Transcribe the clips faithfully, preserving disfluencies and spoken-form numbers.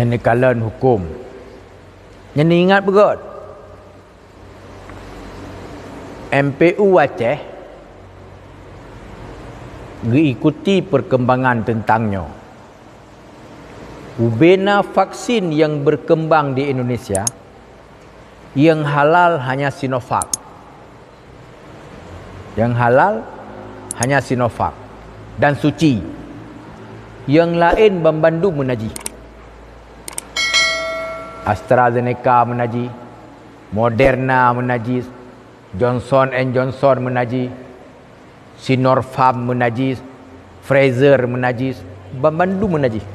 Neukalon huköm. Nyan ingat beugöt. M P U Aceh geuikuti perkembangan teuntang nyoe. Ubena vaksin nyang berkembang di Indonesia, nyang halal hanya Sinovac. Nyang halal hanya Sinovac dan suci. Nyang laén banmandum meunajih. AstraZeneca meunajih, Moderna meunajih, Johnson and Johnson meunajih, Sinopharm meunajih, Pfizer meunajih, banmandum meunajih.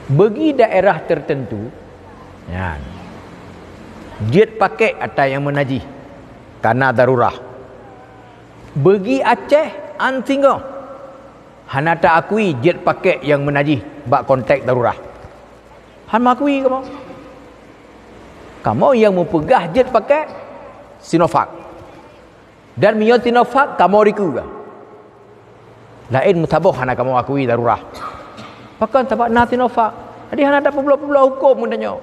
Bagi daerah tertentu, nyan, jeuet pakék atra nyang meunajih, kana darurah. Bagi Aceh, an singoh, hana ta-akui jeuet pakék nyang meunajih bak konteks darurah. Han meuakui kamoe. Kamoe nyang meupeugah jeuet pakék Sinovac. Dan meunyoe Sinovac, kamoe dikeue. Laén meusaboh hana kamoe akui darurah. Pakon? Sabab na Sinovac. Jadi hana tapeubloe-peubloe huköm geutanyoe.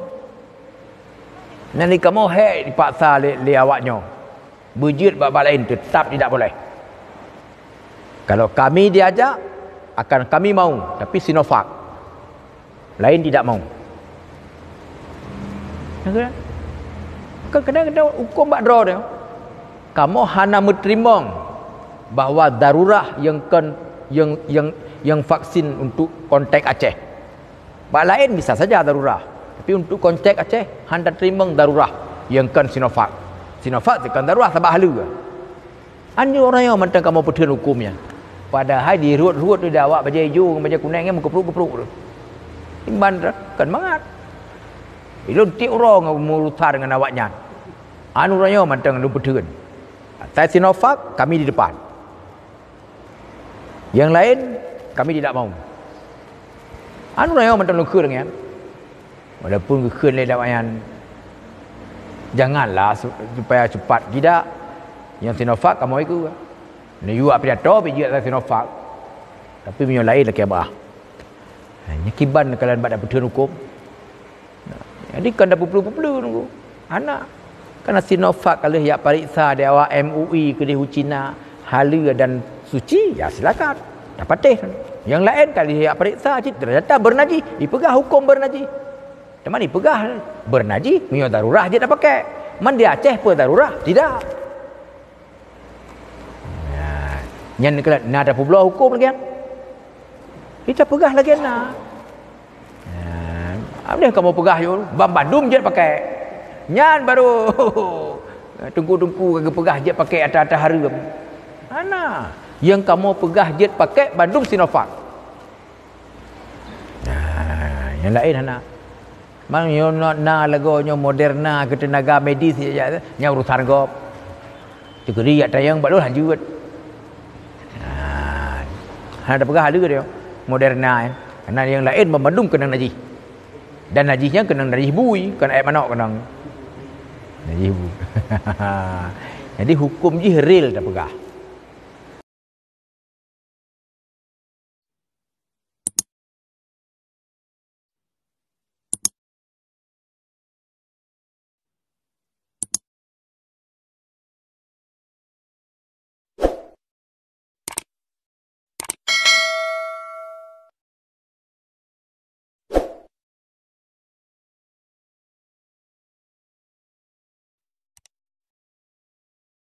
Nyan di kamoe hék dipaksa lé, lé awaknyoe. Beujeuet bak-bak laén, tetap tidak boleh. Kalau kami diajak, akan kami mau, tapi Sinovac. Laén tidak mau. Kan kadang-kadang huköm bak droe teuh. Kamoe hana meuteurimong bahwa darurah nyang kon, nyang, nyang, nyang vaksin untuk konteks Aceh. Bak laén bisa saja darurah, tapi untuk konteks Aceh hana teurimong darurah nyang kon Sinovac. Sinovac teuh kon darurah sabab haleue. An nyoe uroe nyoe mantong kamoe peutheun huköm nyan. Padahai di rhot-rhot tu awak bajée ijo ngon bajée kuneng nyan meukeupruek-keupruek tu. Iman kon mangat. Ilôn tiep uroe ngon meurusan ngon awaknyan. An uroe nyoe mantong lôn peutheun. Asai Sinovac, kami di depan. Nyang laén, kami tidak mau. An uroe nyoe mantong lôn kheun nyan. Walaupun geukheun lé awaknyan, janganlah su-, supaya cepat tidak. Nyang Sinovac kamoe ikut. Neuyue pidato pih jeuet atra Sinovac. Tapi meunyoe laén lakée bah. Nyan kiban kalian bak tapeutheun huköm. Jadi kan tapeuplu-peuplu nunggu. Hana. Karena Sinovac ka lheueh jak pareksa di awak M U I keudeh u Cina, haleue dan suci, ya silakan. Tapatéh. Nyang laén ka lheueh jak pareksa cit, ternyata beunajih, ipeugah huköm beunajih. Teuma ipeugah beunajih, meunyoe darurah jeuet tapakék. Man di Aceh peue darurah? Tidak. Nah, nyan keuh na tapeubloe huköm lagée nyan. Kita peugah lagée na. Nah, amdeh kamoe peugah yue, banmandum jeuet pakék. Nyan baru teungku-teungku ka geupeugah jeuet pakék atra-atra hareuem. Hana, nyang kamoe peugah jeuet pakék bandum Sinovac. Nah, nyang laén hana. Mang nyoe na lagoe nyoe Moderna keu teunaga medis, ya, ya, nyan urusan gob. Teukeudi jak tayang bak lôn lanjut. Nah, hana tapeugah haleue deh Moderna, eh. Karena nyang laén banmandum keunong najih. Dan najih nyan keunong najih bui, kon aet manok keunong. Najih bui. Jadi huköm jih real tapeugah.